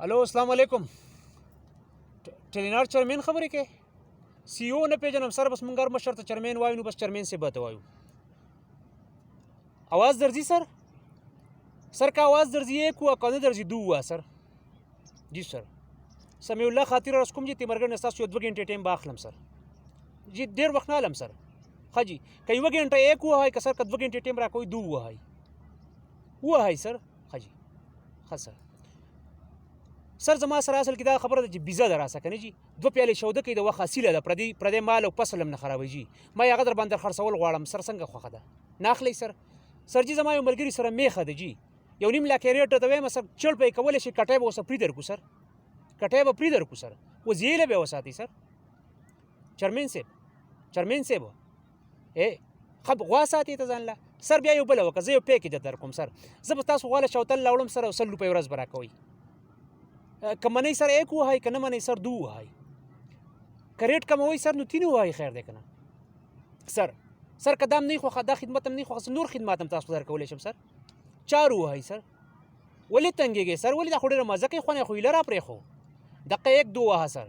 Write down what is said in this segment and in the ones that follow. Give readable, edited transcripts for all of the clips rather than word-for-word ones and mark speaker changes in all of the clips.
Speaker 1: الو السلام علیکم، ټلینار چرمین خبرې کې؟ سی او نه پیژنم سر، بس مونږ هر مشر ته چرمین وایو، نو بس چرمین صاحب ته وایو. اواز درځي سر؟ سر که اواز درځي یک وه، که نه درځي دو وه سر. جی سر، سمیع الله خاطر عرض کوم جی، تیمرګړ نه ستاسو یو دوه ګنټې ټایم به اخلم سر. جی ډېر وخت نه علم سر. ښه جی، که یوه ګنټه یک ووهئ، که سر که دوه ګنټې ټایم راکوئ دو ووهئ، ووهئ سر. ښه جی، ښه سر. سر زما سره اصل کې دا خبره ده چې بیزه ده راسه که نه جي، دوه پیالې شوده کوي، د وخت اصیله ده، پردی پردی مال او فصل هم نه خرابوي جي. ما یې هغه در باندې خرڅول غواړم سر، څنګه خوښه ده؟ نه اخلئ سر؟ سر جي زما یو ملګري سره میخه ده جي، یو نیم لاک یې ریټ درته وایم سر، چړ به یې کولی شي، کټی به ورسره پري درکړو سر، کټی به پري درکړو سر، وزیله به یې وساتئ سر. چرمین صاحب، چرمین صاحب، ای خب غوا ساتي ته ځان له سر. بیا یو بل وکړه، زه یو پیکج درته درکوم سر، زه به تاسو غواله شوتل لاوړم سر، او 100 روپۍ ورځ به راکوئ. که منئ سر ایک ووهئ، که نه منئ سر دو ووهئ، که ریټ کموئ سر نو تین ووهئ، خیر دی که نه سر؟ سر که دام نه خوښه، دا خدمت هم نه خوښه، نور خدمات هم تاسو درکولی شم سر. چار ووهئ سر. ولې تنګېږئ سر؟ ولې؟ دا خو ډېره مزه کوي، خونه خو ایله را پرېښو دقه یک دو وهه سر.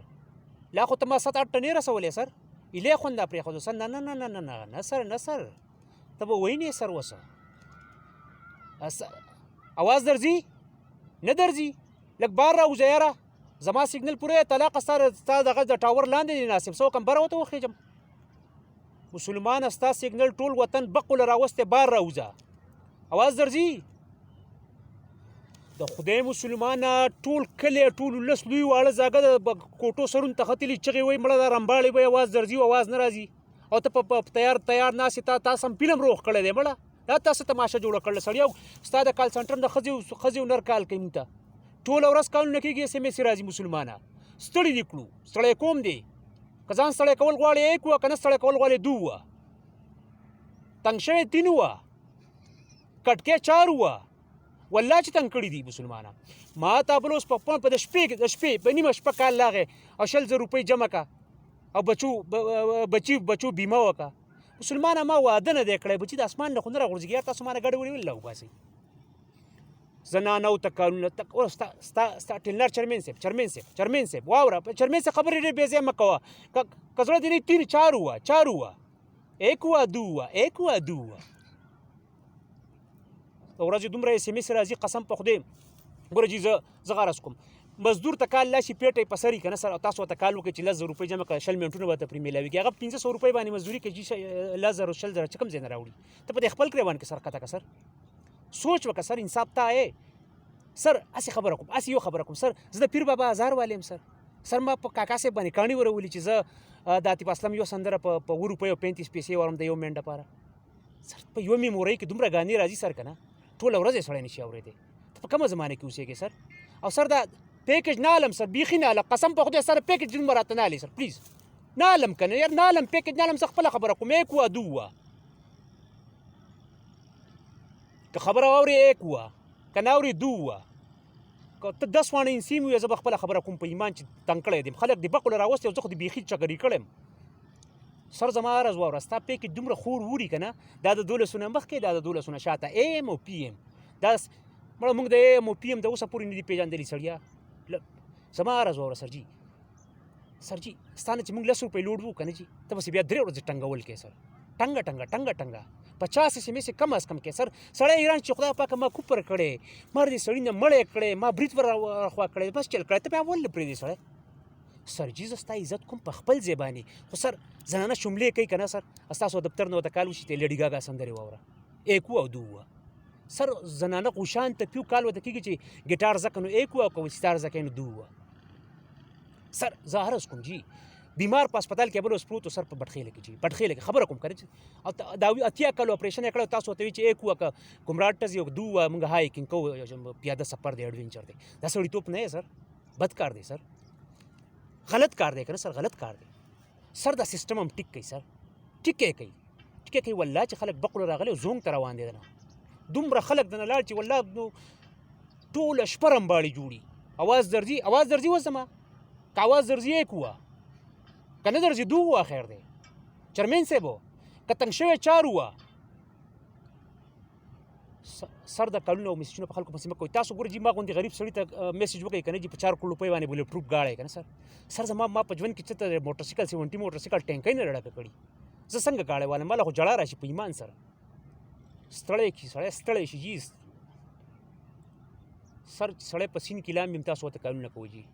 Speaker 1: لا خو ته ما سات اټ ټنې رسولې سر، ایله خوند را پرېښودو سر. نه نه نه نه نه نه نه سر، نه سر، ته به وینې سر. وسه اواز درځي نه درځي؟ لږ بار راوځه یاره، زما سیګنل پوره طلاق ستا دغه د ټاور لاندې دی ناست یم، څه وکړم؟ بره ورته وخېژم؟ مسلمانه ستا سیګنل ټول وطن بقول راوستی، بار راوځه. اواز درځي؟ د خدای مسلمانه ټول کلی، ټول ولس، لوی واړه زاګه د کوټو سرونو ته ختلي، چغې وایي مړه دا رمباړې وایي. اواز درځي او اواز نه راځي او ته په تیار تیار ناست یې. تا سم فلم روغ کړی دی مړه، دا تاسو تماشه جوړه کړله سړی. او ستا د کال سنټر د ښځې او نر کال کوي، مونږ ته ټوله ورځ کالونه کېږي، اس ایم اس راځي. مسلمانه ستړي دي کړو، ستړی کوم دی. که ځان ستړی کول غواړې ایک وه، که نه ستړی کول غواړې دو وه، تنګ شوی تین وه، کټکی چار وه. والله چې تنګ کړي دي مسلمانه. ما ته بل اوس په په د شپې د شپې په نیمه شپه کال لاغې او 20,000 روپۍ جمع کا او بچو بچی بچو بیمه وکا. مسلمانه ما واده نه دی کړی، بچی د اسمان نه خو نه راغورځېږي یار. تاسو ما نه ګډه وړي ولې وباسئ؟ زنانو ته کارونه تک. او ستا ستا ستا ټیلنر چرمین صاحب، چرمین صاحب، چرمین صاحب، واوره چرمین صاحب، خبرې ډېر بې ځایه مه کوه. که زړه دې نه تین چار وه، چار وه، ایک وه، دو وه، ایک وه، دو وه. د ورځې دومره اس ام اس راځي، قسم په خدای. ګوره جي، زه غرض کوم مزدور ته کال لاشي، پیټه یې په سر یې که نه سر، او تاسو ورته کال وکړئ چې 10,000 روپۍ جمع کړه، 20 منټونه به ورته پرې میلاویږي. هغه 500 روپۍ باندې مزدوري کوي جي، 10,000 20,000 چې کوم ځای نه راوړي؟ ته په دې خپل ګریوان کې سر کته که سر، سوچ وکړه سر، انصاف تا ای سر. هسې خبره کوم، هسې یو خبره کوم سر، زه د پیر بابا هزار والی یم سر. سر ما په کاکا صاحب باندې کاڼي ورولي چې زه د عاطف اسلم یو سندره په 7 روپۍ او 35 پیسې ورم د یو منټ لپاره سر. په یوه میمورۍ کې دومره ګانې راځي سر که نه، ټوله ورځ یې سړی نشي اورېدی. ته په کومه زمانه کې اوسېږې سر؟ او سر دا پیکج نه علم سر، بیخي نه علم، قسم په خدای سر، پیکج دومره راته نه علي سر، پلیز نه علم که نه یار، نه علم، پیکج نه علم. زه خپله خبره کوم، ایک وه دو وه، که خبره واورې ایک وه، که نه اورې دو وه. که ته دس وانه انسیم وې، زه به خپله خبره کوم. په ایمان چې تنګ کړی دیم، خلک دې بقله راوستي او زه خو دې بیخي چکري کړی. سر زما عرض واوره، ستا پیکج دومره خور وړي که نه، دا د دولسو نه مخکې، دا د دولسو نه شاته، ای ایم او پی ایم. دا مړه موږ د ای ایم او پی ایم د اوسه پورې نه دي پېژندلي سړیه. زما عرض واوره سرجي، سرجي ستا نه چې موږ 10 روپۍ لوډ وو که نه جي، ته به بیا درې ورځې ټنګول کې سر، ټنګه ټنګه ټنګه ټنګه 50 اس ام اس کم از کم کې سر. سړی ایران چې خدای پاک ما کوپر کړی، ما دې سړي نه مړی کړی، ما برید ور خوا کړی، بس چل کړی، ته بیا ولې پرېږدې سړی؟ سر جي زه ستا عزت کوم په خپل ځای باندې، خو سر زنانه شملې کوي که نه سر، ستاسو دفتر نه ورته کال وشي ته لیډي ګاګا سندرې واوره، ایک او دو وه سر. زنانه غوشان ته پیو کال ورته کېږي چې ګیټار زکه نو ایک وه، که ستار زکه نو دو وه سر. زه عرض کوم جي، بیمار په هسپتال کې بل اوس پروت سر په بټخېله کې جي، بټخېله کې خبره کوم که نه، او دا 80 کالو اپریشن یې کړی، تاسو ورته وایي چې ایک وه که ګمراټ ته ځي او دو وه، موږ هایکینګ کوو، پیاده سفر دی، اډوینچر دی. دا سړیتوب نه دی سر، بد کار دی سر، غلط کار دی که نه سر، غلط کار دی سر. دا سیستم هم ټیک کوي سر، ټیک یې کوي، ټیک یې کوي. والله چې خلک بقلو راغلي او زونګ ته روان دي، دنه دومره خلک دنه لاړ چې والله نو ټوله شپه رمباړي جوړي. اواز درځي؟ اواز درځي اوس زما؟ که اواز درځي ایک وه، که نه درځي دو وه، خیر دی چرمین صاحب. که تنګ شوی چار وه. سر د کالونه او میسجونه په خلکو پسې مه کوئ. تاسو ګورئ جي، ما غوندې غریب سړي ته میسج وکړئ که نه جي، په 4 کروړ روپۍ باندې بلټ پروف ګاډی که نه سر. سر زما ما په ژوند کې چې ته موټرسایکل 70 موټرسایکل ټینکۍ نه ډکه کړي، زه څنګه ګاډی والم؟ ماله خو ژړا راشي په ایمان سره. ستړی کړي سړی، ستړی شي جي سر. چې سړی په سین کې لامبي، تاسو ورته کارونه کوئ جي.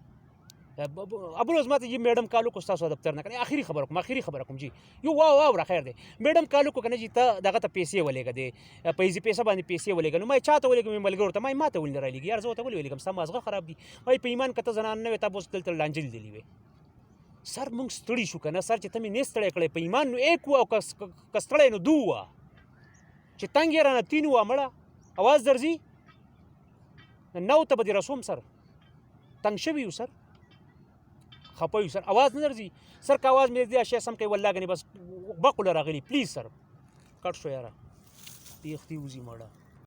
Speaker 1: ابو روز ماته جی میډم کالو کو تاسو دفتر نه کنه. اخیری خبر کوم، اخیری خبر کوم جی، یو وا وا خیر دی. میډم کالو کو کنه جی، ته دغه ته پیسې ولېګه دی پیسې پیسې باندې پیسې ولېګه. نو ما چاته ولېګم؟ ملګرو ته. ما ماته ولې را لېږي یار؟ زه ته ولې ولېګم؟ ستا مازغه خراب دي. وای په ایمان کته زنان نه وې، تا بوس دلته لانجل دي وي. سر مونږ ستړي شو کنه سر، چې ته مې نه ستړی کړې په ایمان نو ایک او که ستړی نو دوه، چې تنګ یې رانه تین وه. مړه اواز درځي نو ته به دې رسوم سر. تنګ شوي یو سر، خپه یو سر. اواز نه درځي سر؟ که اواز مې دې شی سم کوي والله غني بس بقول راغلی. پلیز سر، کټ شو یاره، تیښتي وځي مړه.